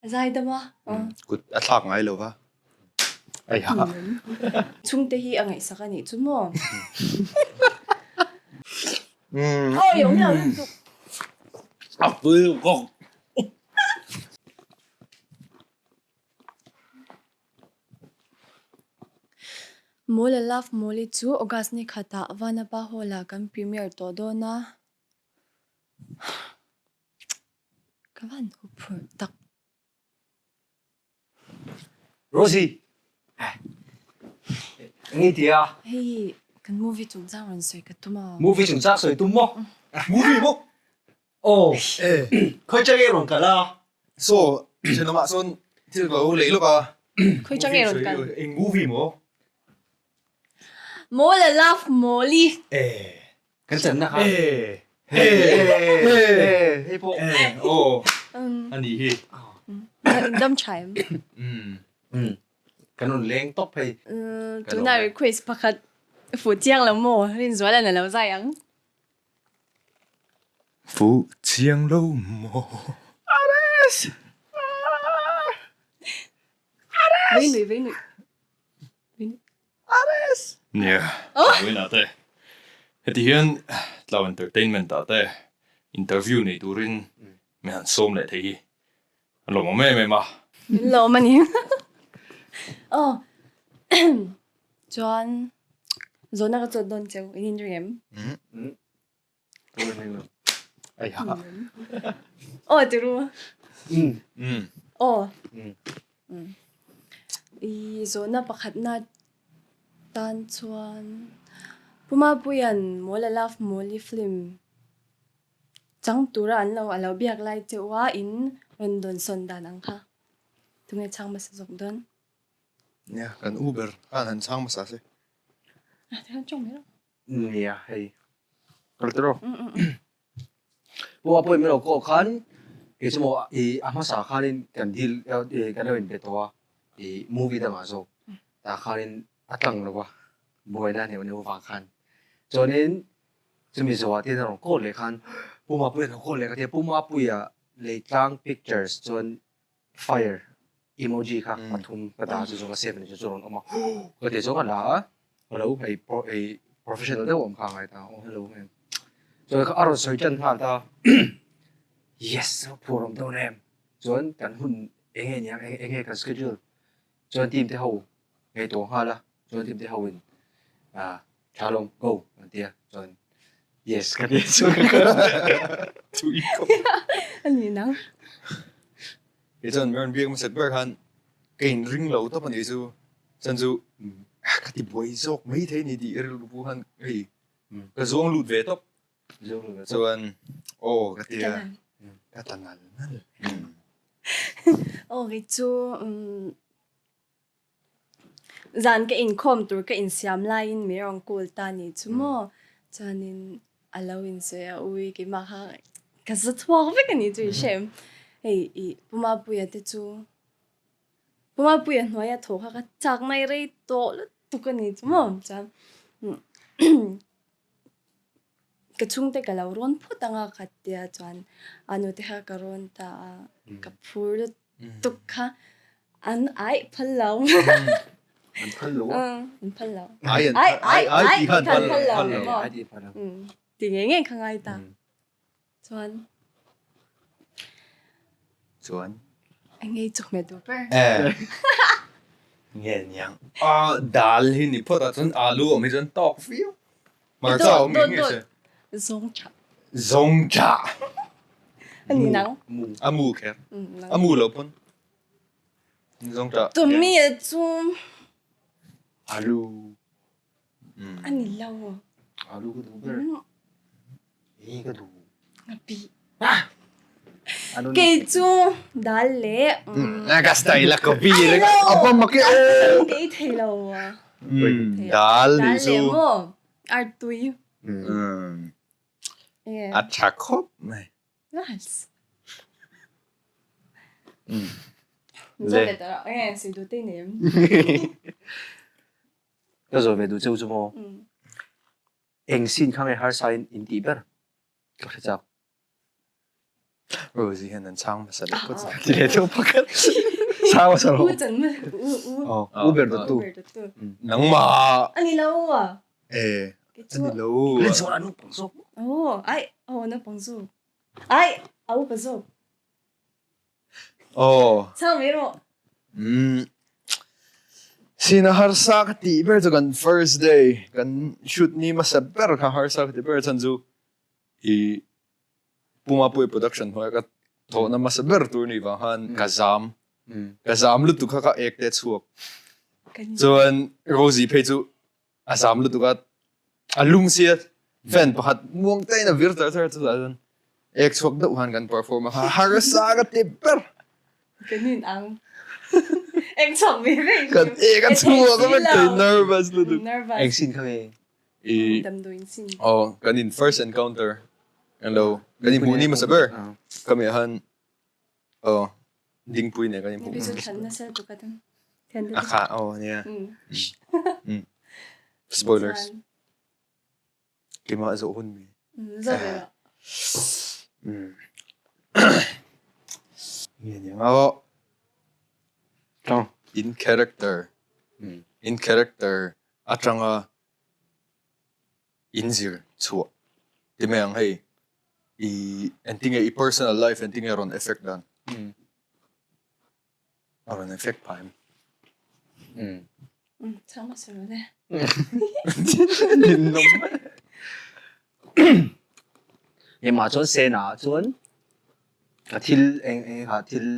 A zai dam a. Kut a thlak ngai lo va. Ai ha. Chhungte hi a ngaihsak a nih chu maw? Awi awm lo lutuk. A pui kawk. Mawla Love Mawli chu August ni khatah Vanapa Hall-ah kan premiere tawh dawn a. Ka van hu phurh tak. Rosie! Eng i ti a? Hei kan movie chungchang rawn sawi ka tum a. Movie chungchang sawi tum maw? Movie maw? Aw. Khawi chang nge rawn kal a? Saw, thenawmah sawn thil ka lo lei lawk a. Khawi chang nge rawn kal? Eng movie maw? Mawla love Mawli. Eh. Kan channa kha. Eh. Eh. Hei pawh. Eh. Aw. A nih hi. Dam tha em? Um. Kan rawn leng tawp hei. Tuna request pakhat fuh chiang lo maw? Rinzuala'n a lo zai ang. Fuh chiang lo maw? Ares! Ares! Vei nui, vei nui. Ares! Nia, Tawina te. Heti hian Tlau Entertainment ah te interview nei turin min han sawm leh thei hi a lawmawm em em a. Min lawm a ni. Aw chuan zawhna ka chawt dawn cheu in inring em? Aw tiru. Aw. I zawhna pakhatna tan chuan Pu Mapuia'n Mawla Love Mawli film chang tura an lo a lo biak lai che u a in rawn dawnsawn dan ang kha tunge chhang hmasa zawk dawn? Nia, kan u ber khan han chhang hmasa se. A ti khan chawng mai lo. Nia hei kal tawh rawh. Pu Apuii min lo call khan kei chu maw i a hmasa khanin kan deal kan lo inbe tawh a i movie dangah zawk tah khanin a tlang lo va buaina neuh neuh vang khan chuanin chumi zawhah te hian a rawn call leh khan Pu Mapuia a rawn call leh ka ti a Pu Mapuia Leitlang Pictures chuan Fire emoji kha pathum ka dah chu zawng a save ni chu chu rawn awm a ka ti chu ka la a hello hei hei professional deuh awm kha a ngai ta aw hello em chuan a rawn sawi tan nghal ta yes a phur awm dawn em chuan kan hun eng nge niang eng nge kan schedule chuan team te ho ngaihtuah nghal a chuan team te ho in ah tha lawm go an ti a chuan yes ka ti chu a ni nang kei chuan rawn biak hmasat ber khan ka in ring lo tawp a nih chu chuan chu ka ti buai zawk mai thei a ni tih rilru pawh khan hei ka zuang lut ve tawp chuan aw ka ti a ka tla nal nal aw kei chu Zan ka inkhawm tur ka insiam laiin min rawn call ta ni chu maw? Chuanin a lo insawi a, ui keimah kha ka za chhuak vek a ni chu i hre em? Hei i Pu Mapuia te chu Pu Mapuia hnuaia thaw kha ka chak mai rei tawh lutuk a ni chu maw? Chuan ka chhungte ka lo rawn phawt ang a ka tia chuan a nute kha ka rawn ta a, ka phur lutuk. tuk kha an ai phal lo. An phal lo a? An phal lo. Ai an ai ai ai ai ti khan phal phal lo. phal lo. Ai ti phal lo. Ti nge nge kha ngai ta. Chuan Chuan engei chuk me tu per. Eh. Nge niang. A dal hi ni phawt ah chuan alu awm hi chuan tawk viau. Hmarcha awm nge nge se. Zawng tha. Zawng tha. Ani nang. A mu kher. A mu lo pawn. Zawng tha. Tumi a chu. Alu. Ani lo. Alu ka duh ber. E ka duh. Ngapi. Kei chu dal leh. Ka style a ka bi reng. A pa mak e aw. Kei thei lo. Dal ni chu. Dal leh maw. Artui. A tha khawp mai. Nice. Zo ve ta eh sui du te nem. Ka zo ve du cheu chu maw. Eng sin kha nge harsa in in tih ber ka hre chak. Rosie hian an chhang hmasa leh phawt zel. Ti leh deuh pakhat. Chhang hmasa rawh. U chan ma u u. Oh, u ber dawt tu. Nangmah. Ani lo a. Eh, ani lo. Rinzuala naupang zawk. Oh, ai, oh naupang zawk. Ai, a upa zawk. Oh. Chhang mai rawh. Mm. Sina harsa ka tih ber chu kan first day kan shoot ni hmasa ber kha harsa ka ti ber chan chu i Pumapui production hnuaia ka thawhna hmasa ber tur ni vang khan ka zam. Ka zam lutuk kha ka ek te chhuak. Chuan Rosie phei chu a zam lutuk a, a lum sia fan pakhat muang te in a vir tar tar chu tah chuan ek chhuak deuh khan kan perform a, harsa ka ti ber. Kan in ang. Ek chhuak ve ve. Kan ek a chhuak a vek thei nervous lutuk. Eng sin kha nge? I Damdawiin sin. Aw, kan in first encounter kan lo kan in hmuh ni hmasa ber ka mi ah khan aw Dingpui nen kan in hmuh. Maybe chu thlan nasa lutuk a tan. A kha aw nia. Spoilers. Keimah zawh hun mi. Zawh ve rawh. Nge niang aw. In character. In character atanga in zir chhuah ti mai ang hei i engtinge i personal life engtinge a rawn effect dan a rawn effect phah em? Chhang hmasa rawh le. Keimah chuan Sena ah chuan ka thil eng eng kha thil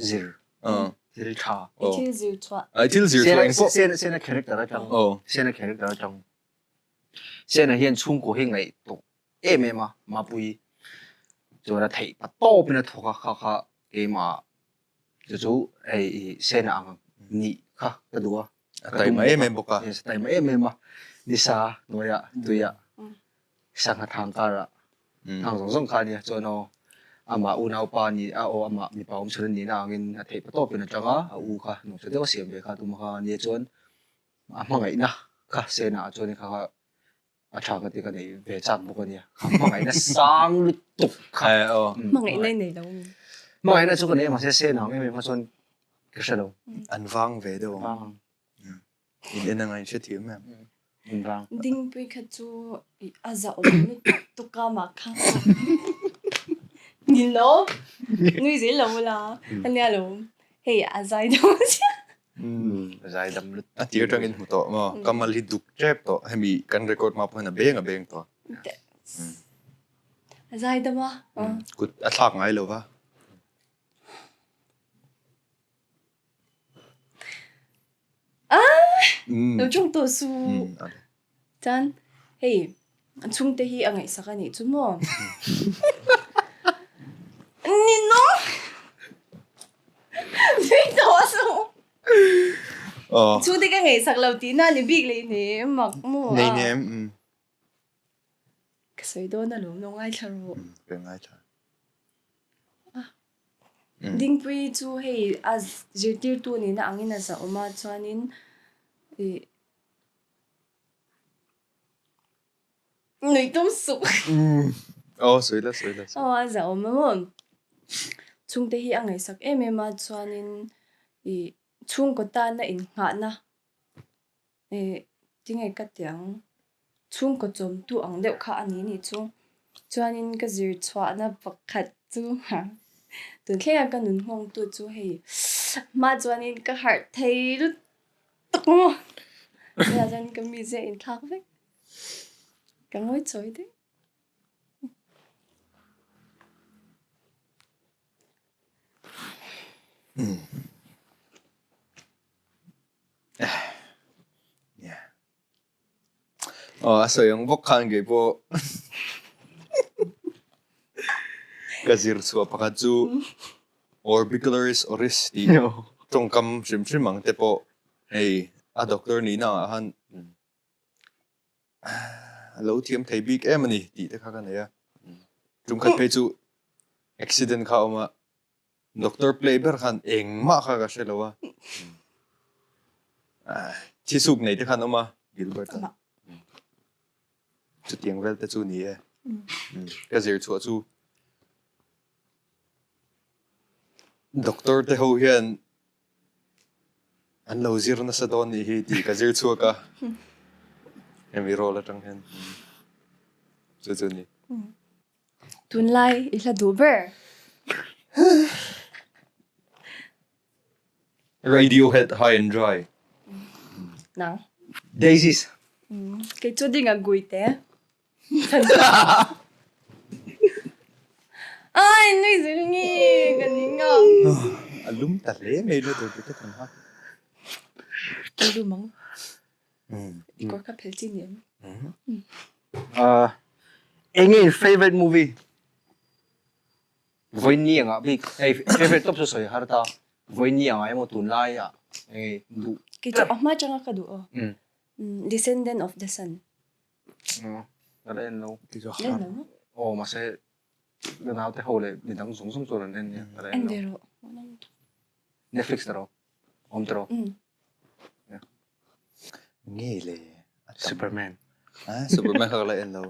zir thil tha. I thil zir chhuah. I thil zir chhuah eng pawh. Sena Sena character atang. Sena character atang. Sena hian chhungkaw hi ngaihtuah em em a Mapui chuan a theih pa tawp in a thawk a kha kha keimah chu chu hei i Sena ang nih kha ka duh a. A taima em em bawk a. Yes, a taima em em a. Nisa hnuaiah tuiah sangha thang karah Thang zawng zawng kha a nia, chuan aw amah unaupa ni a aw amah mipa awm chhun a nihna angin a theih pa tawpin a tang a, a u kha nuamsa deuh a siam ve kha tuma kha a nia chuan a hmangaihna kha Sena ah chuan kha kha a tha ka ti ka nei ve chak bawk a nia, kha hmangaihna sang lutuk kha. Hmangaihna i nei lo mi? Hmangaihna chu ka nei a mahse Sena ang em em kha chuan ka hre lo. An vang ve deuh ang. In en anga in hrethiam em? Inrang. Dingpui kha chu a zahawm lutuk a mah kha. Ni lo. Nui zel lo ula. Ania lo. Hei a zai dam sia. A zai dam lutuk. A tir tangin hmu tawh maw? Ka mal hi duk tep tawh. Hemi kan record hma pawh hian a beng a beng tawh. A zai dam a. Kut a thlak ngai lo va. Lo ṭawng tawh su. Chuan hei an chhungte hi a ngaihsak a nih chu maw? Ni nawng! Nui tawh su. Chhungte ka ngaihsak lo tihna a ni bik leh hnem mak maw a? Nei nem. Ka sawi dawn alawm lo ngaithla rawh. Ka ngaithla. Dingpui chu hei a zirtirtu nihna angin a zahawm a chuanin ih nuih tum suh. Aw sawi la sawi la. Aw a zahawm a maw. Chhungte hi a ngaihsak em em a chuanin ih chhungkaw tana innghahna Ih, tinge ka ti ang? Chhungkaw chawmtu ang deuh kha a ni nih chu. Chuanin ka zir chhuahna pakhat chu tun thlenga ka nun nghawngtu chu hei hma chuanin ka harh thei lutuk maw? Tunah chuan ka mizia inthlak vek. Ka ngawi chawi daih. Aw a sawi ang bawk khan kei pawh ka zir chhuah pakhat chu orbicularis oris tih tawngkam hrim hrim ang te pawh hei a doctor nihna ah khan a lo thiam thei bik em a ni tih te kha ka nei a tumkhat phei chu accident kha a awm a. Doctor play ber khan engmah kha ka hre lo a. Thisuk nei te khan awm a Gilbert a. Chutiang vel te chu ni e. Ka zir chhuah chu. Doctor te ho hian an lo zir nasa dawn nih hi tih ka zir chhuak a, hemi role atang hian chu chu ni. Tunlai i hla duh ber. Radiohead High and Dry. Nang. Daisies. Kei chu ding a gui te. Ai nui zir nge ka ning a. A lum ta hle mai le tur te kan ha. A lum ang. I kawr kha phel chi ni em? Eng nge in favorite movie? Vawiin angah bik hei favorite tawp chu sawi har ta. Vawiin angah emaw tunlai ah eng nge duh. Kei chu a hma atanga ka duh aw. Descendant of the Sun. Ka la en lo. Aw mahse ka naute ho leh midang zawng zawng chuan an en nia ka la en lo. En ve rawh. Netflix ta rawh. Awm ta rawh. Nge le. Superman. Superman kha ka la en lo.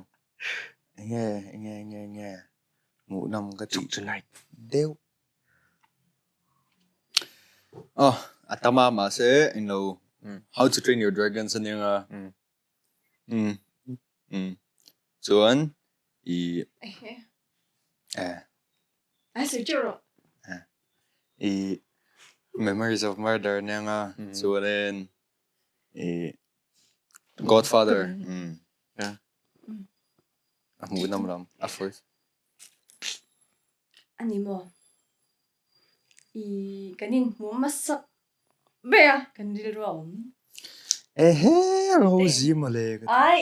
Nge nge nge nge. Hmuhnawm ka tih deuh. Aw a tam a mahse englo How to Train Your Dragons a nia. Umm umm chuan i eh i Memories of Murder ania nga chuanin i Godfather umm a hmuhnawm lam a first. Ani maw i kan inhmu hmasak Ber a, kan rilru a awm. Ehe, Rosie mawle ka ti. Ai,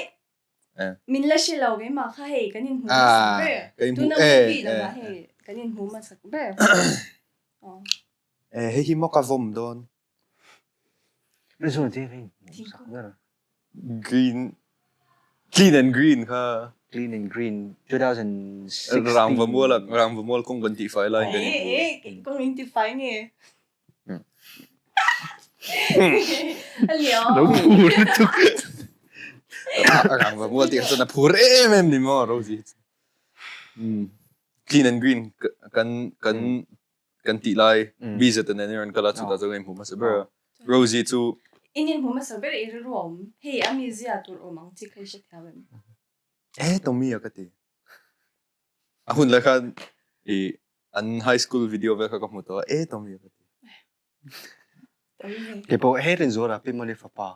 min la hre lo keimah kha hei kan inhmu hmasak ber. Tuna movie lamah hei kan inhmu hmasak ber. Eh, hei hi maw ka vawm dawn. Rizul te hei hmuh sak ber. Green, clean and green kha. Clean and green 2016. Rangvamual Rangvamual kawng kan tihfai lai kan inhmu. Eh, eh, kawng in tifai nge. Lo phur lutuk. Rangvamual tih kha chuan a phur em em ni maw Rosie. Clean and green kan kan kan tih lai mi zet nen in rawn kal a chutah chuan ka inhmu hmasa ber a. Rosie chu In inhmu hmasa ber i rilru a awm. Hei a mizia tur awm ang chi kha i hrethiam em? Eh Tommy a ka ti. A hun lai khan i an high school video vel kha ka hmu tawh a, e Tommy a ka ti. Kei pawh he Rinzuala Pi Mali fapa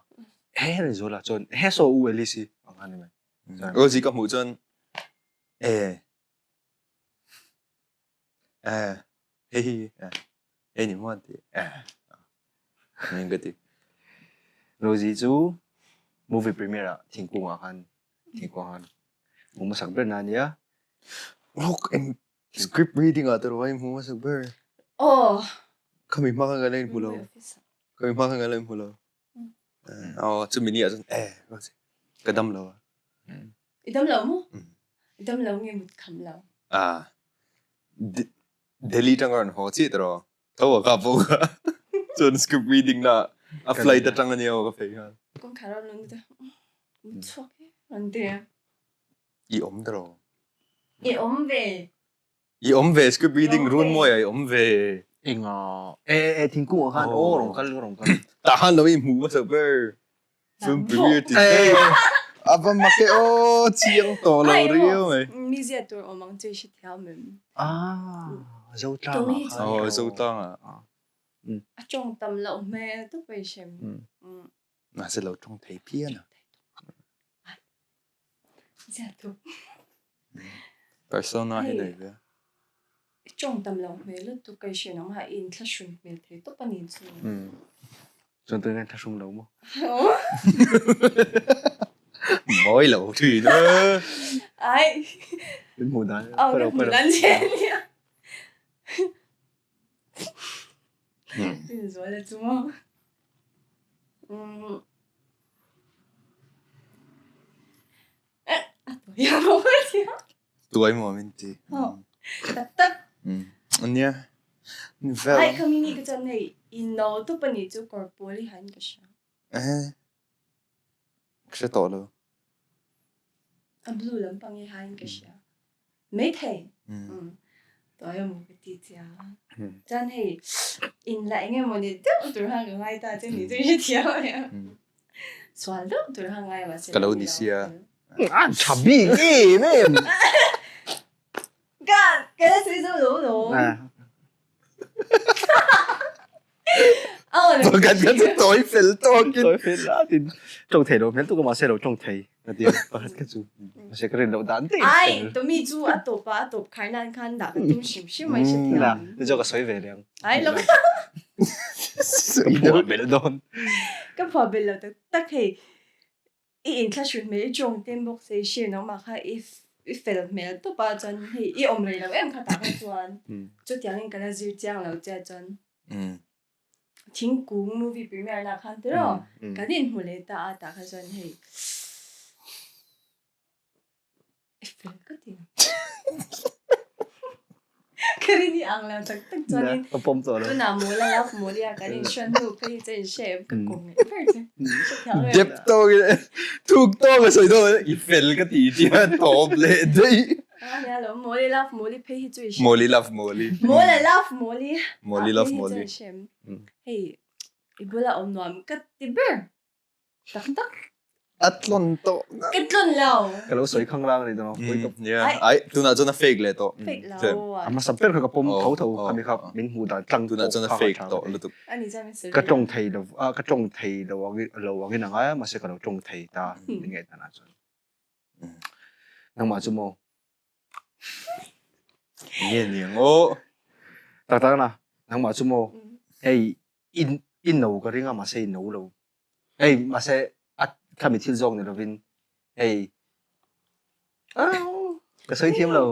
he Rinzuala chuan he saw U Alice i ang kha ni mai. Rosie ka hmuh chuan e e hei hi e ni maw an ti e ning ka ti. Rosie chu movie premiere ah thingkung ah khan thingkung ah khan hmu hmasak ber na ania. Look eng Script reading ah te rawh a inhmu hmasak ber. Aw. Khami hma khan ka la inhmu lo. Khami hma khan ka la inhmu lo. Aw chumi ni ah chuan eh ka dam lo a. I dam lo maw? I dam lo nge mut kham lo? Ah Delhi tang a rawn haw chiah te rawh. Tho a ka pawh kha. Chuan script reading na a flight atang ania aw ka phei khan. Kawngkhar a rawn lut a. Mut chhuak e rawn ti a. I awm ta ro. I awm ve. I awm ve script reading run mawi ah i awm ve. Enga e e thingkung ah khan aw rawn kal rawn kal. Tah khan lo i hmu hmasa ber. Film premiere ti ber. A va mak e aw chiang tawh lo riau mai. Mi zia tur awm ang chu i hrethiam em? Ah Zotlang ah khan. Aw Zotlang ah. A tawng tam loh hmel tawp a i hrem. Mahse lo tawng thei phian a. Persona hi nei ve. I tawng tam lo hmel lutuk ka i hriat ang a, i inthlahrun hmel thei tawp a ni chu. Chuan tunge inthlahrung lo maw? Mawi lo thin e. Ai. Min hmuh dan. Aw, ka hmuh dan che nia. Rinzuala chu maw? Tuai maw min ti. Tak tak. Ania. Ni vel. Ai khami ni ka chuan hei i no tup ani chu kawr pawl i hain ka hria. Eh. Ka hre tawh lo. A blue lampang i hain ka hria. Maithei. Tuai emaw ka ti che a. Chuan hei in la eng emaw ni deuh tur khan ka ngai ta che ni chu i hrethiam a nia. Sual deuh tur khan ngai mahse Ka lo ni sia. A tha bik em em. Ka ka la sawi zo lo lo. Pakhat kha chu tawi fel tawkin. Tawi fel a tin. Tawng thei lo hmel tuk a mahse lo tawng thei ka ti a pakhat kha chu. Mahse ka rin loh dan daih a fel. Ai Tommy chu a tawp a a tawp khar nan khan dah ka tum hrim hrim mai hre thiam. Na chu ka sawi ve leh ang. Ai lo. Ka phuah belh dawn. Ka phuah belh lo tak tak hei. I inthlahrun hmel i tawng tem bawk se i hriat nangmah kha i i fel hmel tawp a chuan hei i awm rei lo em kha tah kha chuan chutiangin ka la zir chiang lo che chuan thingkung movie premiere lah khan tiraw kan inhmu leh ta a tah kha chuan hei I fel ka ti. Ka rin i ang lo tak tak chuanin Ka pawm tawh lo. tunah mawl a love mawli a kan inhriat hnu phei hi chu inhre em ka kawm ngei ber che. Hrethiam em? Dep tawk in thuk tawk a sawi dawn i fel ka ti tia tawp leh daih. A nia lo mawli love mawli phei hi chu i hre. Mawli love mawli. Mawl a love mawli. Mawli love mawli. Phei hi chu i hre em? Hei i bula awm nuam ka ti ber. Tak tak. A tlawn tawh. Ka tlawn lo. Ka lo sawi khang lang a ni dawn a, pawi tawp. Yeah, ai tunah chuan a fake leh tawh. Fake lo. A hmasa ber kha ka pawm tho tho khami kha min hmuh dan tlang Tunah chuan a fake tawh lutuk. A ni chuan min sawi Ka tawng thei lo a, ka tawng thei lo ang lo angin a ngai a, mahse ka lo tawng thei ta min ngaihdan ah chuan. Nangmah chu maw? Nge niang aw. Tak tak na, nangmah chu maw? Hei in i no ka ring a mahse i no lo hei mahse a khami thil zawk ni lovin hei ka sawi thiam lo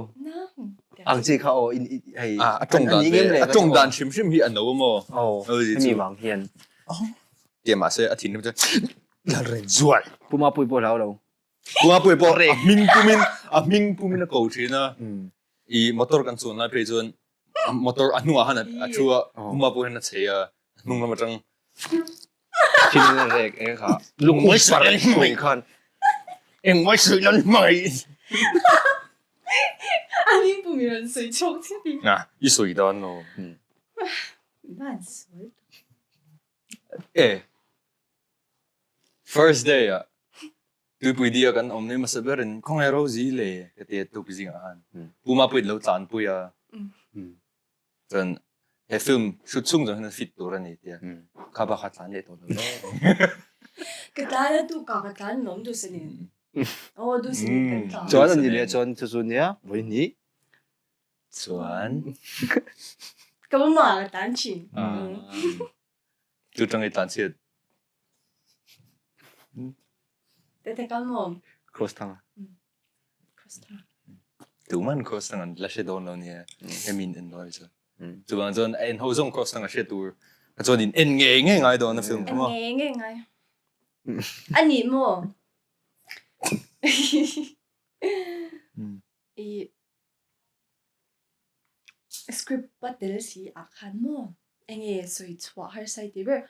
ang chi kha aw in hei a tawng dan ve a tawng dan hrim hrim hi a no maw aw hemi vang hian tia mahse a thinrim chu lalren zual puma pui pawh hlau lo puma pui pawh a hming pumin a hming pumin a ko thin a i motor kan chuan lai phei chuan motor a hnungah khan a thu a puma pawh hian a chei a a hnung lam atang thin a rek eng kha lungmawi sawi mai khan engmawi sawi lan mai a hming pum i rawn sawi chhuak chiah i na i sawi dan lo ban sawi e first day a Tuipui dia kan awm nei hmasa berin khawngaih Rosie le ka ti a tuk zingah khan Puma pawhin lo tlanpui a chuan he film shoot chhung zawng hian a fit tur a ni tia kha bak kha tlan leh tawh lo le. Ka tlan a tukah ka tlan lawm duhsanin aw duhsanin kan tlan. Chuan a ni leh chuan chu chu nia vawi hnih. Chuan. Ka mama ka tlan thin. Tu tang i tlan chhiat. Tete kal maw? Cross thang. Cross thang. Tuman cross thang an la hre dawn lo nia. Hemin en dawn chu. Chuvang chuan a en ho zawng cross thang a hre tur. A chuan in en ngei ngei ngai dawn a film kha maw? En ngei ngei ngai. Ani maw? I Script a tel si ah khan maw enge sawi chhuah harsa i ti ber.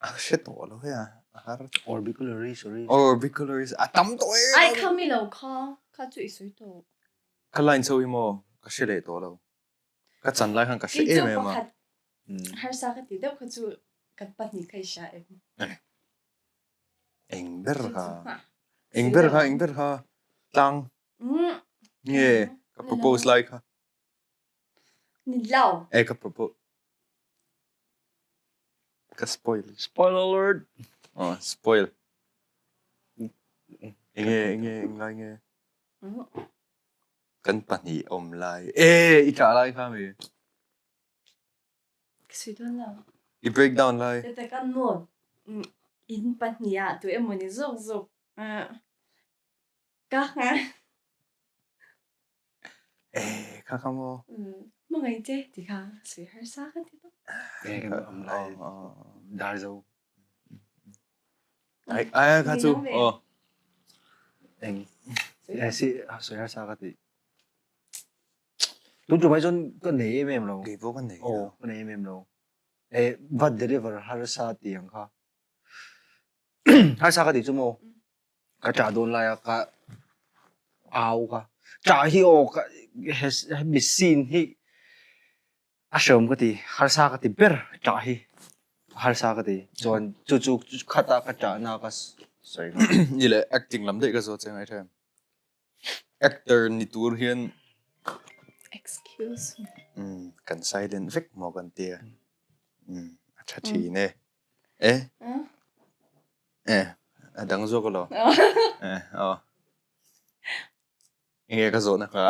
A hre tawh lo he a a har. Orbiculary sorry. Orbiculary a tam tawh em. Ai kha mi lo kha kha chu i sawi tawh. Ka line chho hi maw ka hre leh tawh lo. Ka chan lai khan ka hre em em a. Harsa ka ti deuh kha chu kan pahnih kha i hria em. Eng ber kha. Eng ber kha eng ber kha tlang nge ka propose lai kha. Ni lo. E ka propose. Ka spoil. Spoiler alert. Oh, spoil. Enge enge eng lai nge. Kan pahnih awm lai. E i ṭah lai kha mi. Ka sui dawn lo. I break down lai. Tete kan maw in pahnih ah tu emaw ni zawk zawk ka nga. E kha kha maw. Hmangaih che ti kha sui harsa ka ti tuk. E kan awm lai dar zo. Ai ai kha chu aw. Eng e si sui harsa ka ti. Tun tum ai chuan ka nei em em lo. Kei pawh ka nei. Aw ka nei em em lo. E va deliver harsa ti ang kha. Harsa ka ti chu maw? Ka ṭah dawn laia ka au ka ṭah hi aw ka hemi scene hi a hreawm ka ti harsa ka ti ber ṭah hi harsa ka ti chuan chu chu khata ka ṭahna ka sawi ngam. Ni leh acting lam daih ka zawt che ngai ṭhem. Actor ni tur hian Excuse me. Kan silent vek maw kan tia. A ṭha ṭhin e. E? E, a dang zawk alo. E, aw. Enge ka zawhna kha?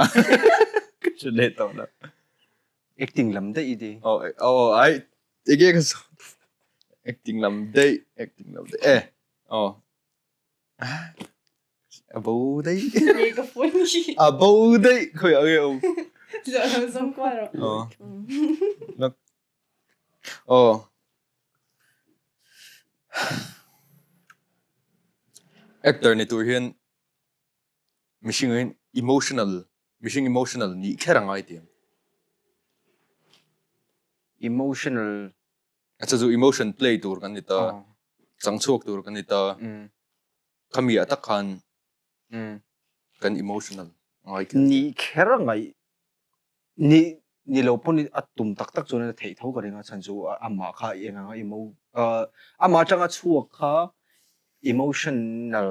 Ka hre leh tawh lo. Acting lam daih i ti. Aw, aw, ai, enge ka zawh? Acting lam daih, acting lam daih. E, aw. A bo daih. Nge ka phone hi. A bo daih khawiah nge awm? Zawh lo zawng kual rawh. Aw. Aw. Actor ni tur hian mihring in emotional mihring emotional nih kher a ngai tih ang. Emotional A chu chu emotion play tur kan ni ta, chang chhuak tur kan ni ta. Khami ah tak khan kan emotional ngai kher. Nih kher a ngaih Ni ni lo pawn a tum tak tak chuan a theih tho ka ring a chhan chu amah kha eng anga emo amah atanga chhuak kha emotional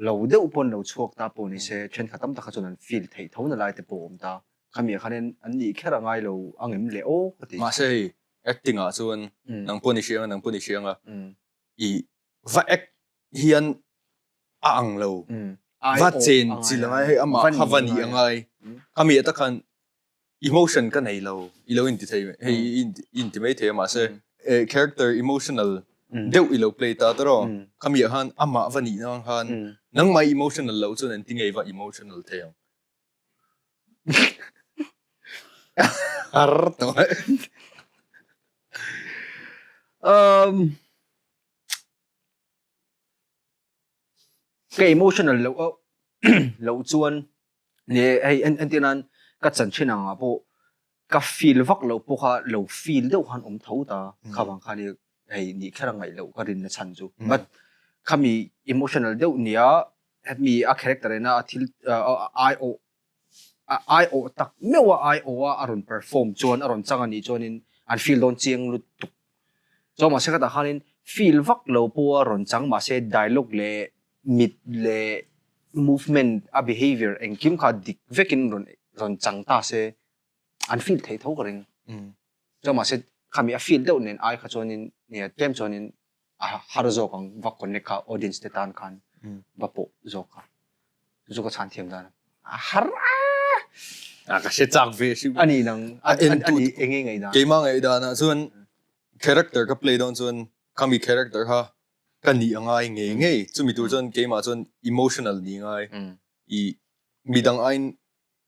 lo deuh pawn lo chhuak ta pawh ni se thenkhat tam tak kha chuan an feel theih tho na lai te pawh a awm ta. Khami ah khanin an nih kher a ngai lo angem le aw ka ti. Mahse hei acting ah chuan nang pawn i hriang a nang pawn i hriang a i va act hian a ang lo. Va chen chil a ngai hei amah kha va nih a ngai. Khami ah tak khan emotion ka nei lo i lo inti thei hei i inti mai thei a mahse character emotional deuh i lo play ta tawh khami ah khan amah va nih nang khan nangmah i emotional loh chuan engti nge i va emotional thei ang. Har tawh. Um Ka emotional loh loh chuan ni hei entir nan ka chanchin ang ah pawh ka feel vak loh pawh kha lo feel deuh khan awm tho ta kha vang khan hei nih kher a ngaih loh ka rinna chhan chu but khami emotional deuh nia hemi a character ina a thil aiawh a aiawh tak meuh a aiawh a a rawn perform chuan a rawn chang a nih chuanin an feel dawn chiang lutuk. Chuan mahse khatah khanin feel vak lo pawh a rawn chang mahse dialogue leh mit leh movement a behaviour engkim kha dik vekin rawn rawn chang ta se an feel thei tho ka ring. Chuan mahse khami a feel deuh nen ai kha chuanin nia tlem chuanin a har zawk ang va connect kha audience te tan khan va pawh zawk kha chu chu ka chhan thiam dan a har a a ka hre chak ve hrim ani nang a en tu ani enge ngai dan keima ngai dan ah chuan character ka play dawn chuan khami character kha ka nih angai ngei ngei chumi tur chuan keimah chuan emotional ni ngai i midang aiin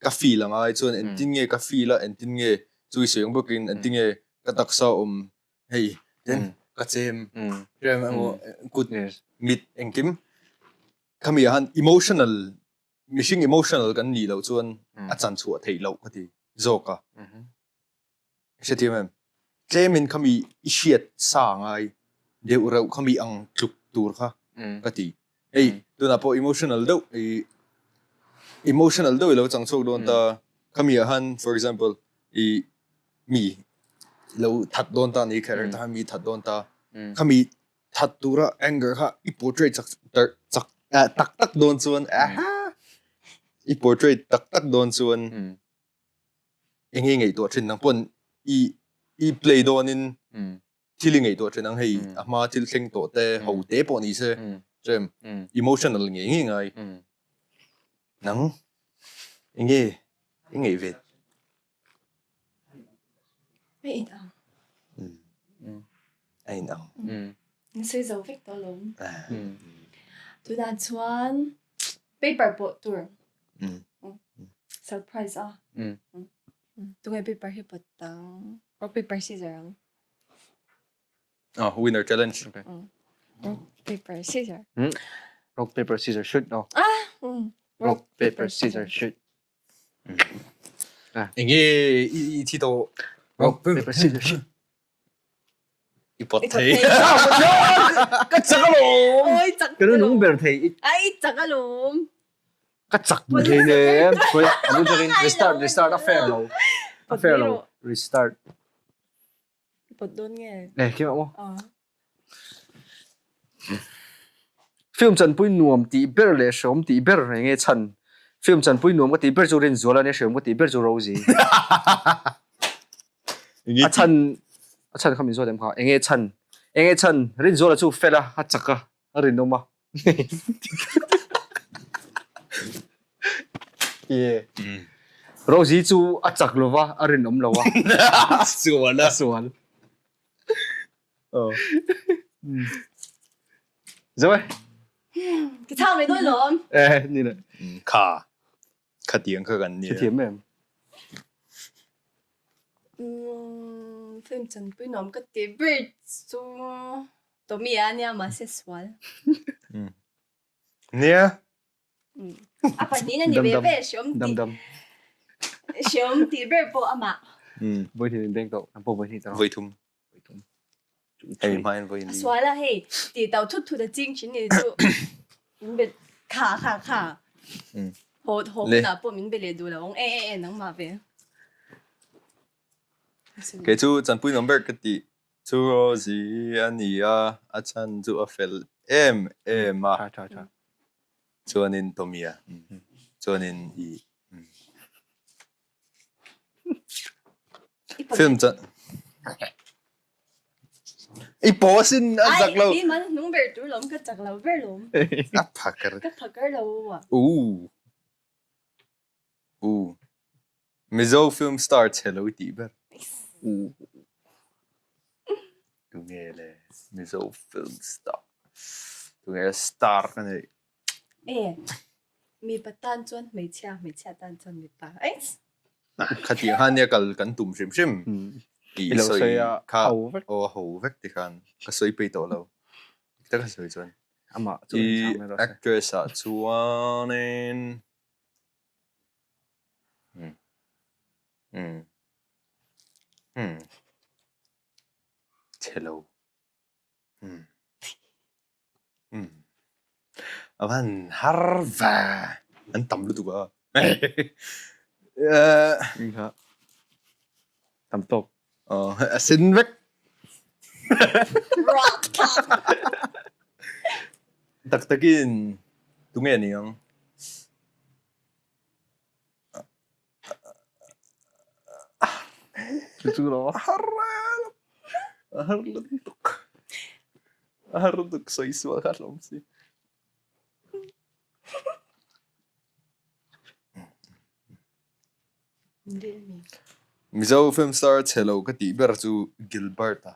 ka feel angai chuan engtin nge ka feel a engtin nge chu i sawi ang bawkin engtin nge ka taksa awm hei ten ka chem rem emaw kut mit engkim khami ah khan emotional mihring emotional kan nih loh chuan a chan chhuah theih loh ka ti zawk a hrethiam em tlemin khami i hriat sa ngai deuh reuh khami ang tluk tur kha ka ti hei tunah pawh emotional deuh i emotional deuh i lo chang chhuak dawn ta khami ah khan for example i mi lo that dawn ta ni character kha mi that dawn ta khami that tura anger kha i portray chak chak tak tak dawn chuan i portray tak tak dawn chuan enge ngaihtuah thin nang pawn i i play dawnin thil i ngaihtuah thin ang hei a hma thil thleng tawh te ho te pawh ni se chem emotional ngei ngei ngai nang enge i ngaih ve A in ang. A in ang. Ni sawi zo vek tawh alawm. Tunah chuan paper pawh tur. Surprise a. Tunge paper hi pawt ang? Rock paper scissor ang. Ah, winner challenge. Okay. Rock paper scissor. Rock paper scissor shoot no. Ah. Rock paper scissor shoot. Enge i thi tawh. Rock paper scissors shoot. I pawt thei. Ka chak alawm. Oi chak. Ka nung ber thei. Ai chak alawm. Ka chak duh thei nem. Koi amu chakin restart restart a fair lo. A fair lo. Restart. I pawt dawn nge? Eh kim mo. Film chanpui nuam tih ber leh hreawm tih ber enge chhan. Film chanpui nuam ka tih ber chu Rinzuala ania hreawm ka tih ber chu Rosie. A chhan a chhan kha min zawt em kha enge chhan enge chhan Rinzuala chu fel a a chak a a rinawm a. Rosie chu a chak lova a rinawm lo a. Sual a. Sual. Zo e. Ka chhang ve dawn lawm. Eh ni le. Kha. Khatiang kha kan nia. Hrethiam em? Film chanpui nuam ka ti ber chu Tommy a nia mahse sual. Nia. A pahnih a ni ve ve hreawm tih. Dam dam. Hreawm tih ber pawh amah. Vawihnih min beng tawh. Ang pawh vawihnih tawh. Vawithum. Hei hmain vawi A sual a hei ti tau thut thut a ching thin ni chu min be kha kha kha. Haw haw hunah pawh min be leh duh lo ang e e e nangmah ve. Kei chu chanpui nuam ber ka tih chu Rosie a ni a, a chhan chu a fel em em a. Tha tha tha. Chuanin Tommy a chuanin i Film chan I pawh asin a zak lo. Ai, man hnung ber tur lawm ka chak lo ber lawm. A phakar. Ka phakar lo a. U. U. Mizo film star chhe lo tih ber. U. Tunge le Mizo film star. Tunge star ka nei. E, mipa tan chuan hmeichhia, hmeichhia tan chuan mipa. Eiss! Khatiang khan nia kal kan tum hrim hrim. I lo sawi a ho vek. Aw a ho vek ti khan ka sawi peih tawh lo. Dik taka sawi chuan. Amah chu I actress ah chuanin umm umm chhe lo umm. A van har ve. An tam lutuk a. Kha. Tam tawk. A sin vek. Tak takin tunge ni ang? Chu lo. A har a har lutuk. A har lutuk sawi sual kha hlawm si. Mizo film star chhe lo ka tih ber chu Gilbert a.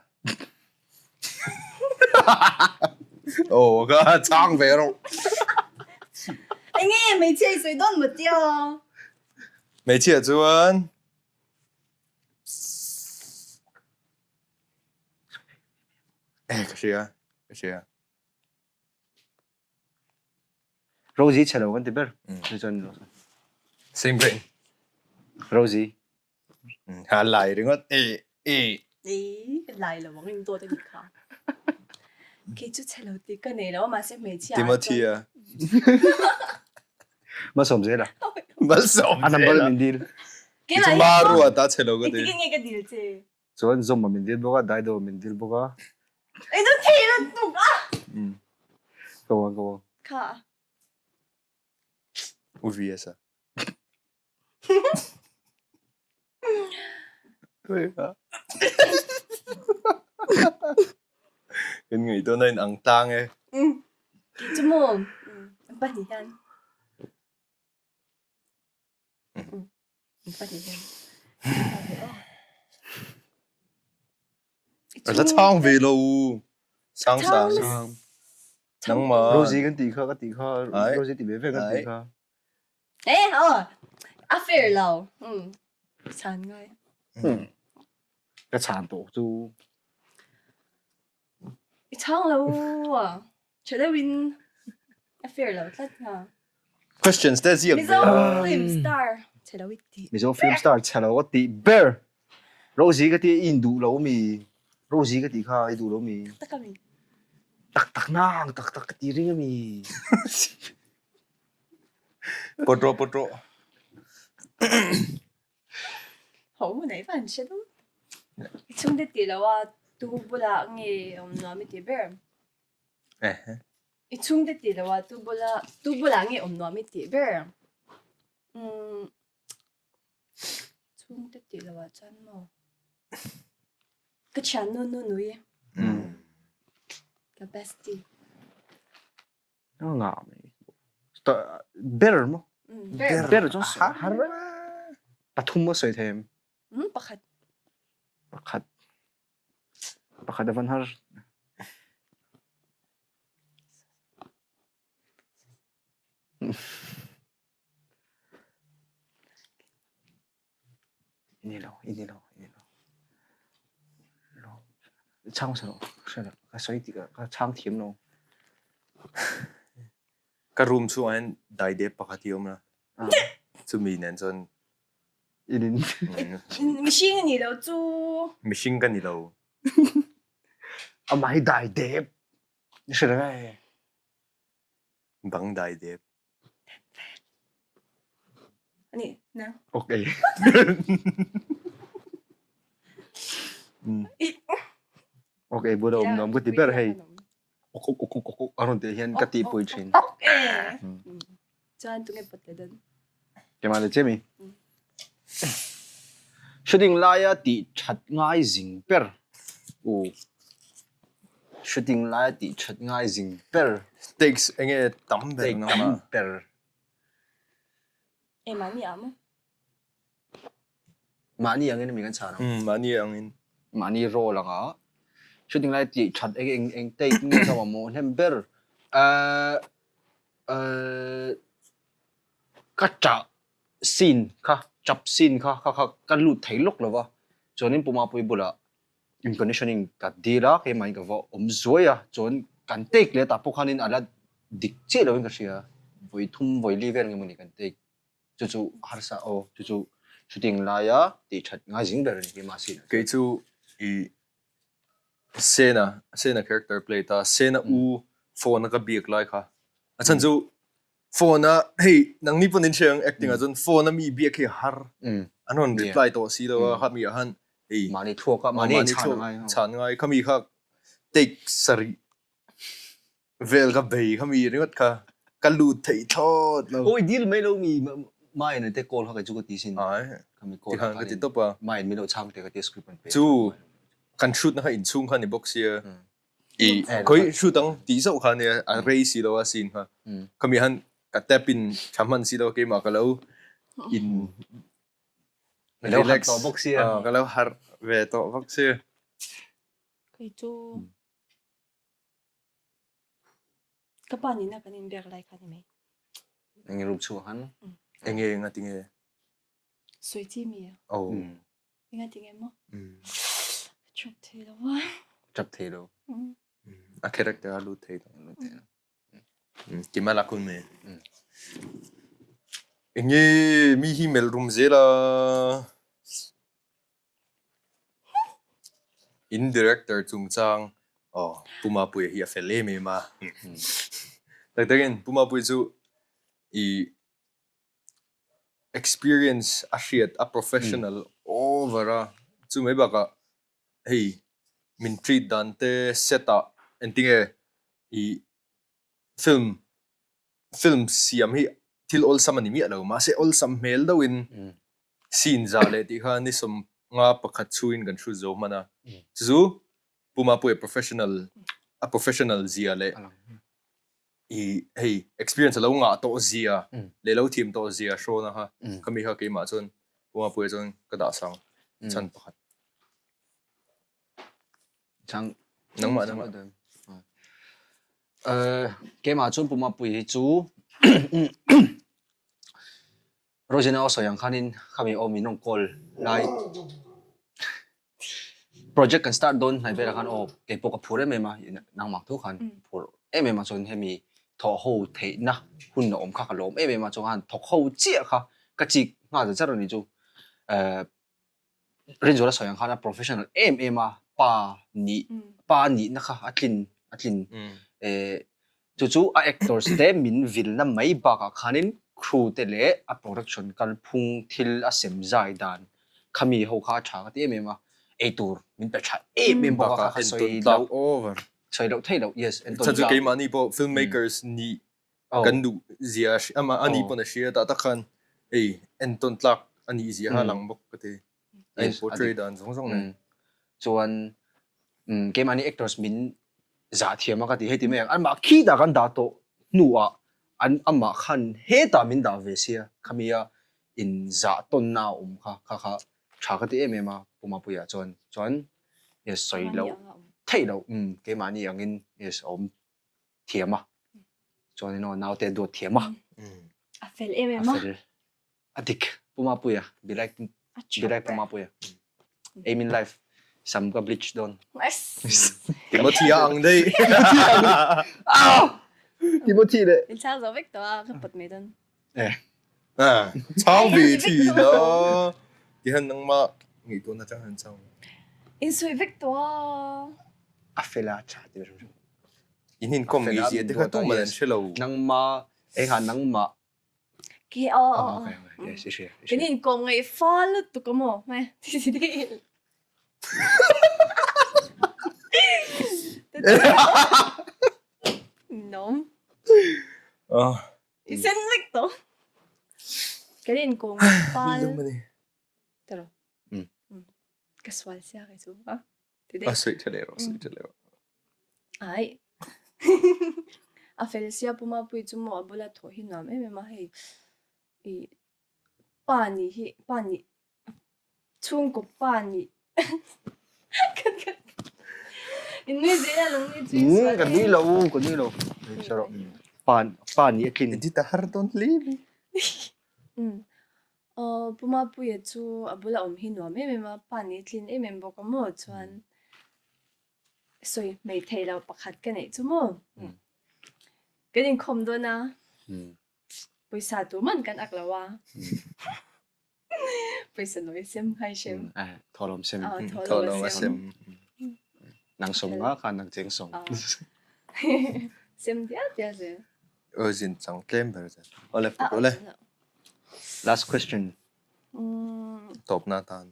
Aw ka chang ve rawh. Enge hmeichhia i sawi dawn maw tia? Hmeichhia chuan Eh ka hria ka hria. Rosie chhe lo kan ti ber. Chu chuan Same brain. Rosie. Ha lai ringawt e e. E lai lo ang in dawt a nih kha. Kei chu chhe lo tih ka nei lo mahse hmeichhia ah chuan. Timothy a. Malsawm zel a. Malsawm zel a. A number min dil. Kei lah hi Maruat a chhe lo ka ti. Engtin nge ka dil che? Chuan Zoma min dil bawk a, Daido min dil bawk a. Ei chu thei lutuk a! Go on, go on. Kha. U VS a. Kan ngaihtuah na in ang tlang e. Kei chu maw, an pahnih hian. A la chhang ve lo u. Sang sang. Nangmah. Rosie kan ti kha ka ti kha. Rosie ti ve ve kan ti kha. Eh, oh. A fair lo. Chan ngai. Ka chan tawh chu. I chhang lo a. Tha deuhin a fair lo tlat nga. Questions te ziak ve. Mizo film star chhe lo i tih. Mizo film star chhe lo ka tih ber. Rosie ka ti in duh lo mi. Rosie ka tih kha i duh lo mi? Tak tak a mi. Tak tak nang, tak tak ka ti ring a mi. Pawt rawh, pawt rawh. Ho hun ai van hre deuh. I chhungte tih lo a, tu bulah nge awm nuam i ti ber? I chhungte tih lo a, tu bula, tu bulah nge awm nuam i tih ber? Umm. Chhungte tih loh ah chuan maw ka thiannu nu nui ka bestie. Nga mai ber maw ber chuan har pathum a sawi thei em? Pakhat. Pakhat pakhat a van har. I ni lo, i ni lo, i ni lo. Chhang hmasa rawh, hre lo, ka sawi tik ah ka chhang thiam lo. Ka room chhungah hian daidep pakhat hi a awm a, chumi nen chuan In in. Mihring a nih loh chu. Mihring ka ni lo. Amah hi daidep. I hre reng e. Bang daidep. Ani, na. Okay. Okay, bula um nom ka ti ber hei. Ok ok ok ok ok a rawn tih hian ka tihpui thin. Ok e. Chuan tunge pawt leh dawn? Keimah leh che mi. Shooting laia tih that ngai zing ber. U. Shooting laia tih that ngai zing ber. Takes enge tam ber Take tam ber. E mahni ah maw? Mahni angin mi kan chhan ang. Um, mahni angin. Mahni role anga. Shooting laia tih that eng eng eng take nge ka mamawh hnem ber. Uh, uh, ka ṭah scene kha ṭap scene kha kha kha ka lut thei lawk lo va, chuanin Pu Mapuii bulah in conditioning ka dil a, keimahin ka va awm zuai a, chuan kan take leh tah pawh khanin a la dik chiah loin ka hria, vawi thum vawi li vel nge mawni kan take, chu chu harsa aw, chu chu shooting laia tih ṭhat ngai zing ber a ni keimah scene ah Kei chu i Sena, Sena character play ta, Sena u phone a ka biak lai kha, a chhan chu Phone a hei nangni pawn in hre ang acting ah chuan phone a mi biak hi har an rawn reply tawh si lo a kha mi ah khan hei mahni thluak a mahni in chhan ngai chhan ngai kha mi kha take sarih vel ka bei kha mi ringawt kha ka lut thei thlawt lo. Awi dil mai lo mi main te call kha kei chu ka ti sin kha mi call kha ka ti tawp a main min lo chhang te ka ti script an pe chu kan shoot na kha inchhung kha ni bawk sia I khoi shoot ang tih zauh kha nia a rei si lo a scene kha. Khami han ka tap in tha hman si lo keimah ka lo in relax tawh bawk sia. Ka lo harh ve tawh bawk sia. Kei chu ka pa nena kan inbiak lai kha ni mai. Enge room chhungah khan? Enge ngatinge? Sawi chi mi a? Oh. Enga ti nge maw? Ka chap thei lo a. Chap thei lo. A character a lut thei lo. Lut thei lo. Kima la kun me. Enge mi hi melh rum zel a. In director chungchang oh Pu Mapuia hi a fel em em a. Tak takin Pu Mapuia chu i Experience a hriat a professional over a, chu mai bakah hei min treat dan te set ah engtinge ih film film siam hi thil awlsam a ni miah lo mahse awlsam hmel deuhin scene za leh tih kha ni sawmnga pakhat chhuin kan hrut zo hman a, chu chu Pu Mapuia professional a professional zia leh i hei experience alo ngah tawh zia leh lo thiam tawh zia hrawn a kha khami kha keimah chuan Pu Mapuia chuan ka dah sang chhan pakhat. Chang nangmah nangmah. Keimah chuan Pu Mapuia hi chu Rosina aw sawi ang khanin khami aw min rawn call lai Project kan start dawn hnai velah khan aw keipawh ka phur em em a, nangmah thu khan phur em em a chuan hemi thawh ho theihna hun a awm kha ka lawm em em a chuan khan thawk ho chiah kha ka chik nghal zar zar a ni chu. Rinzuala sawi ang khan a professional em em a. pa nih pa nihna kha a tlin a tlin eh chu chu a actors te min vilna mai bakah khanin crew te leh a production kalphung thil a sem zai dan khami ho kha a tha ka ti em em a eitur min pe tha em em bawk a kha kha sawi loh sawi loh theih loh yes entawn tlak. Chu keimahni pawh filmmakers nih kan duh zia amah a nih pawn a hria tah tak khan hei entawn tlak a nih zia kha a lang bawk ka ti. A in portray dan zawng zawng nen. Chuan keimahni actors min zah thiam a ka ti hei ti mai ang anmah khitah kan dah tawh hnuah an amah khan hetah min dah ve sia khami a in zah tawnna a awm kha kha kha tha ka ti em em a Pu Mapuia chuan chuan yes sawi loh theih loh umm keimahni angin yes a awm thiam a chuan in aw naute a duat thiam a a fel em em a fel a dik Pu Mapuia be like be like Pu Mapuia aim in life sam ka bleach dawn Timothy a ang daih Timothy leh in chang zo vek tawh a ka pawt mai dawn Eh. Ah, chang ve thin a. Tihan nangmah ngaihtuahna chang han chang. In sawi vek tawh a. A fel a tha ti hrim hrim. In in kom ngi zia te kha tu man an hre lo. Nangma ei ha nangmah. Ke o o. Okay, okay. Yes, i hria. Kan in kom ngai fa lutuk a maw. Mai. Nom. Ah. I sen vek tawh. Kan in kawng fal. Taro. Ka sual sia kai chu. A. A sui tha leh rawh, sui tha leh rawh. Ai. A fel sia puma pui chu maw a bula thawh hi nuam em em a hei. I pa nih hi pa nih Chhungkaw pa nih In nui zel a lung ni chu i sual Ka nui lo, ka nui lo. Sarawh. Pa pa nih a tlin. Edit a har dawn hle mai. Aw Pu Mapuia chu a bula awm hi nuam em em a, pa nih a tlin em em bawk a maw chuan sawi hmei thei lo pakhat ka neih chu maw. Kan inkhawm dawn a, pawisa tur man kan ak lo a. Pawisa nawi sem khai sem. Thawhlawm sem. Thawhlawm a sem. Nang sawm nga kha nang cheng sawm. Sem dial dial zel. Aw zin chang tlem ber zel. Awle awle. Last question. Tawpna tan.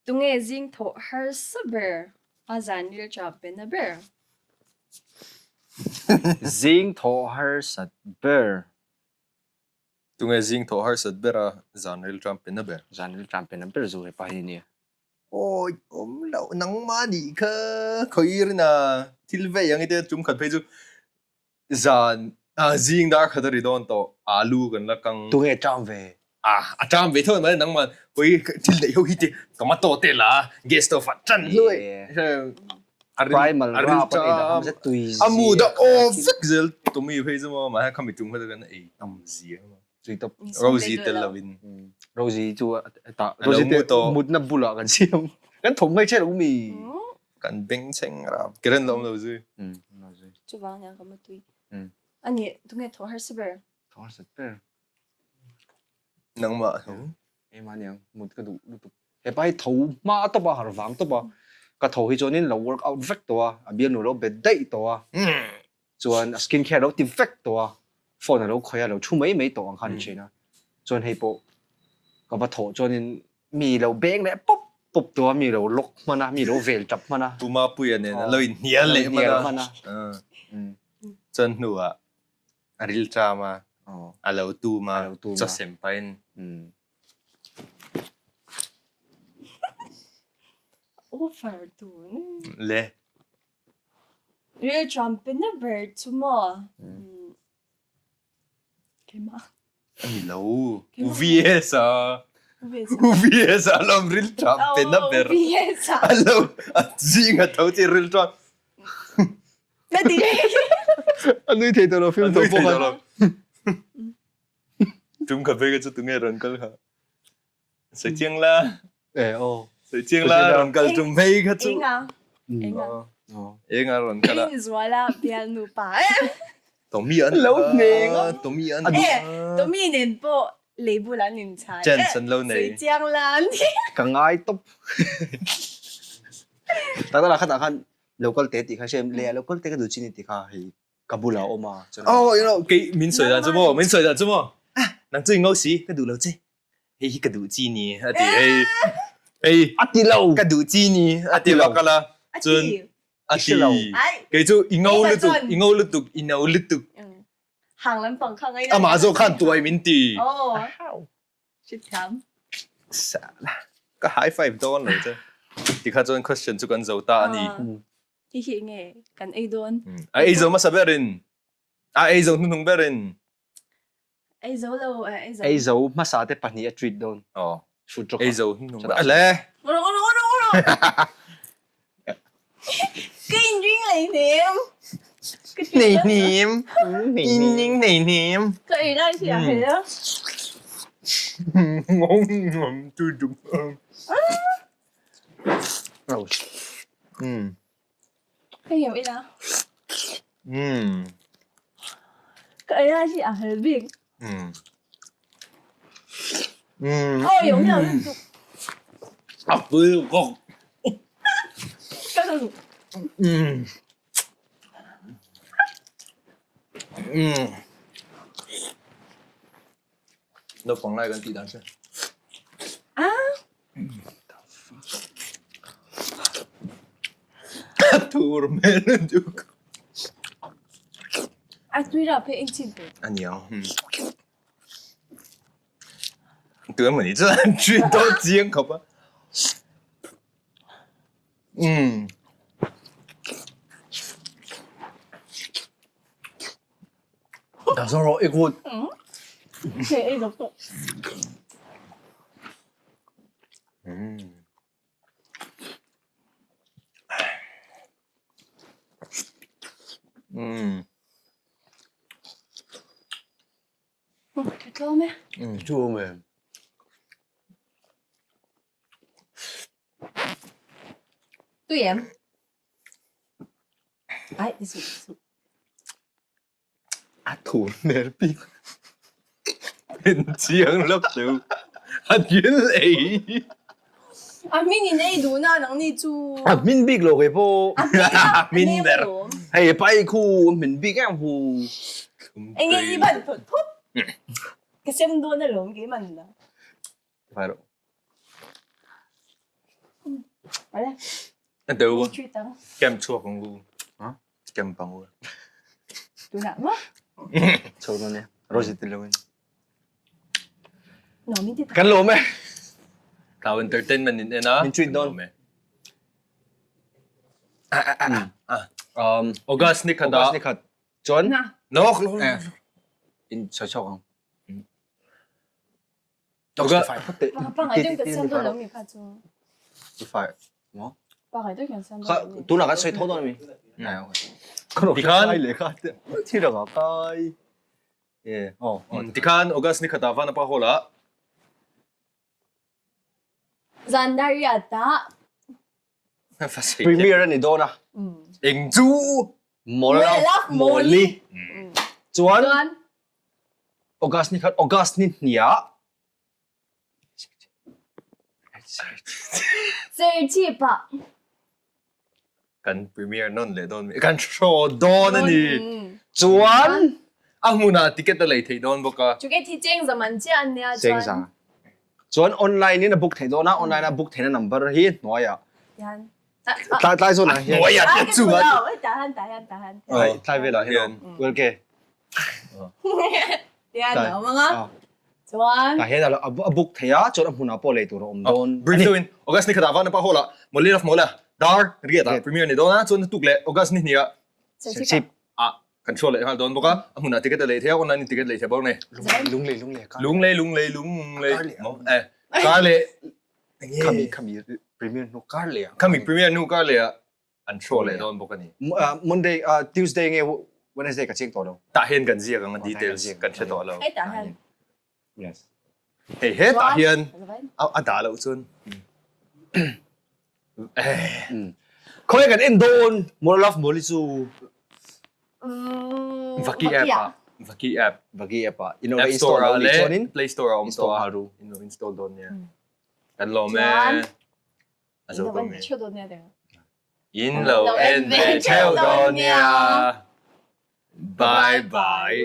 Tunge zing thawh harsa ber a zan rilṭap pe na ber? Zing thawh harsat ber. Tunge zing thawh harsat ber a zan rilṭam pe na ber? Zan rilṭam pe na ber zu hepa hi nia. Awi awm loh nangmah nih kha khawi rin a thil vei ang i tia tum khat phei chu zan zing dar khat a ri dawn tawh alu kan la kang. Tunge ṭam ve? A ṭam ve tho mai nangmah hawi thil neih ho hi te tomato te la gas stove ah ṭan hluai. Primal rap an ei dah ham zet tui A mood a off vek zel Tommy phei chu maw mahse khami tum kha chu kan ei tam zia Tui tawp. Rosie tel lovin. Rosie chu tah Rosie te mutna bulah kan siam. Kan thawm ngai che lo mi. Kan bengchheng rap. Karen la awm lo zui. Chuvang hian ka mutui. Ani tunge thaw harsa ber? Thaw harsa ber. Nangmah tho. Keimah aniang mut ka duh lutuk. Hepa hi tho hma tawp a, har vang tawp a, ka tho hi chuanin lo work out vek tawh a, a bialnu lo bet daih tawh a, chuan a skin care lo ti vek tawh a, phone a lo khawih a, lo thu mai mai tawh ang kha a ni thin a. Chuan hei pawh ka va thawh chuanin mi lo beng leh pawp pawp tawh a, mi lo lock hman a, mi lo vel tap hman a. Pu Mapuia nen an lo inhnial leh hman a. Chuan hnuah A rilṭam a, a lo tum a, chaw sem pahin. Offer tun. Le. Rilṭam pe na ber chu maw? Keimah. A ni lo. U VS a. U VS a lawm rilṭam pe na ber. U VS a. A lo, a zing a tho chi rilṭam. Na ti A nui thei tawh lo film tawh pawh khan. Tum kha phei kha chu tunge rawn kal kha. Sawi chiang la. Eh aw. Sawi chiang la rawn kal tum phei kha chu. Enga. Enga. Enga rawn kal a. Rinzuala bialnu pa. Tommy an lo hneng a. Tommy an. Eh Tommy nen pawh. Lei bulah an inchhai. Chance an lo nei. Sawi chiang la an ti. Ka ngai tawp. Tak tak lah khatah khan local te tih kha hria em? Lei ah local te ka duh chin i ti kha hei ka bulah a awm a. Oh, you know, kei min sawi dan chu maw, min sawi dan chu maw. Ah, nang chu i ngo si, ka duh lo che. Hei hi ka duh chi ni a ti hei. Hei. A ti lo. Ka duh chi ni a ti bak ala. Cun a ti. Kei chu i ngo lutuk, i ngo lutuk, i no lutuk. Hang lampang kha ngai Amah zawk khan tuai min ti. Oh. Hritthiam. Sala. Ka high five dawn lo che. Tikha chuan question chu kan zo ta ani. Hi hi nge kan ei dawn. A ei zo hmasa berin. A ei zo hnuhnung berin. Ei zo lo, ei zo. Ei zo hmasa te pahnih a treat dawn. Oh. Food truck. Ei zo hnuhnung ber. Ale. Ro ro ro ro. Ka inring hleihnem. Hleihnem. Inring hleihnem. Ka ei lai hi a hel a. Ngong ngam tu dum. Mm. Hei hiam ila. Mm. Ka ei lai hi a hel bik. Mm. Mm. Oh, yong yong tuk. A pui kok. Ka ka Mm. Mm. Naupang lai kan tih dan che. Ah. Thur hmel an tuk. A tui ra phe in chin tu. Aniang. Tu emaw ni chuan tui dawn chiang khawp a. Umm. Dah zawng rawh i kut. Hei ei zawk tawh. Umm. Umm. Ka tlawm e. Tlawm e. Tui em? Ai, ti suh, ti suh. A thur hmel bik. En chiang lawk chu. A thil ei. A hmin in ei duh na nang ni chu. A hmin bik lo kei pawh. A hmin ber. Hei pai khu a hmin bik em hu. Enge i ban thut thut. Ka sem dawn alawm keiman na. Phải rồi. Ale. Deu. Kem chuak ang u. Ha? Kem pang u. Tuna ma? Chho dawn e. Rosie ti lo in. No min ti Kan lawm e. Tlau entertainment in en a. Min treat dawn. Um, August ni khat August ni khat. Chuan? Na. Lok lok. In chho chho ang. Pangai deuh kan siam dawn lo mi kha chu. Pangai deuh kan siam dawn lo mi. Tunah kan sawi tho dawn ami? Tikhan Kai. Oh. Tikhan August ni khatah van a pa hall ah. Zan dariat ah. Premier a ni dawn a. Eng chu? Mawla Mawli. Chuan August ni khat August ni hniah Serchhip ah. Kan premier nawn leh dawn mi kan show dawn a ni. Chuan a hmunah ticket a lei theih dawn bawk a. Ticket hi cheng za man chiah an nia chuan. Cheng za. Chuan online in a book theih dawn a, online a book theihna number hi hnuaiah. Hian. Tlai tlai zawnah hian. Hnuaiah te chuan. Tah han tah hian tah hian. Tlai tlai velah hian. Well ke. Tian a awm anga. Chuan. Tah hian a book thei a, chuan a hmunah pawh lei tur a awm dawn. Brief deuhin August ni khatah van a pa hall ah Mawli Love Mawla dar riat ah premier ni dawn a, chuan tuk leh August ni hnih ah Serchhip ah kan chhuak leh nghal dawn bawk a, a hmunah ticket a lei thei a, online in ticket lei thei bawk a ni. Lunglei lunglei kar Lunglei lunglei lunglei maw eh kar leh Khami khami premier hnu kar leh ah Khami premier hnu kar leh ah an chhuak leh dawn bawk a ni. Monday Tuesday nge Wednesday ka chiang tawh lo. Tah hian kan ziak ang a details kan hre tawh lo. Hei tah hian. Yes. Hei hetah hian a dah loh chuan. Khawi kan en dawn Moral of Mawli chu. Vaki app ah. Vaki app. Vaki app ah in lo App install Store lo ah nih leh chuanin Play Store ah awm install tawh a. nghal ru. In lo install dawn nia. Kan lawm e. Chuan A zo in lo tawh en mai. theuh dawn nia teh. In lo en ve theuh dawn nia. Bye bye.